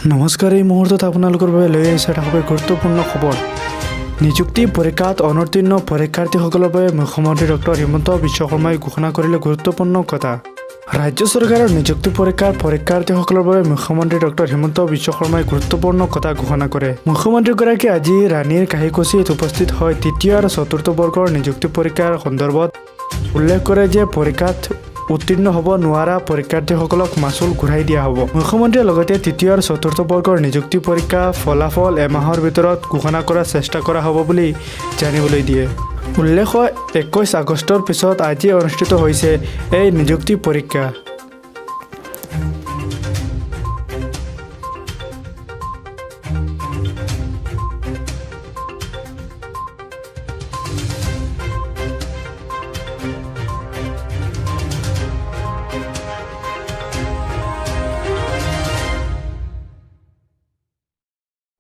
নমস্কাৰ, এই মুহূৰ্তত আপোনালোকৰ বাবে লৈ আহিছোঁ এটা খুবেই গুৰুত্বপূৰ্ণ খবৰ। নিযুক্তি পৰীক্ষাত অনুত্তীৰ্ণ পৰীক্ষাৰ্থীসকলৰ বাবে মুখ্যমন্ত্ৰী ডক্টৰ হিমন্ত বিশ্ব শৰ্মাই ঘোষণা কৰিলে গুৰুত্বপূৰ্ণ কথা। ৰাজ্য চৰকাৰৰ নিযুক্তি পৰীক্ষাৰ পৰীক্ষাৰ্থীসকলৰ বাবে মুখ্যমন্ত্ৰী ডক্টৰ হিমন্ত বিশ্ব শৰ্মাই গুৰুত্বপূৰ্ণ কথা ঘোষণা কৰে। মুখ্যমন্ত্ৰীগৰাকী আজি ৰাণীৰ কাহিকুছিত উপস্থিত হৈ তৃতীয় আৰু চতুৰ্থ বৰ্গৰ নিযুক্তি পৰীক্ষাৰ সন্দৰ্ভত উল্লেখ কৰে যে পৰীক্ষাত উত্তীৰ্ণ হ'ব নোৱাৰা পৰীক্ষাৰ্থীসকলক মাচুল ঘূৰাই দিয়া হ'ব। মুখ্যমন্ত্ৰীয়ে লগতে তৃতীয় আৰু চতুৰ্থ বৰ্গৰ নিযুক্তি পৰীক্ষা ফলাফল এমাহৰ ভিতৰত ঘোষণা কৰাৰ চেষ্টা কৰা হ'ব বুলি জানিবলৈ দিয়ে। উল্লেখ্য, 21 আগষ্টৰ পিছত আজি অনুষ্ঠিত হৈছে এই নিযুক্তি পৰীক্ষা।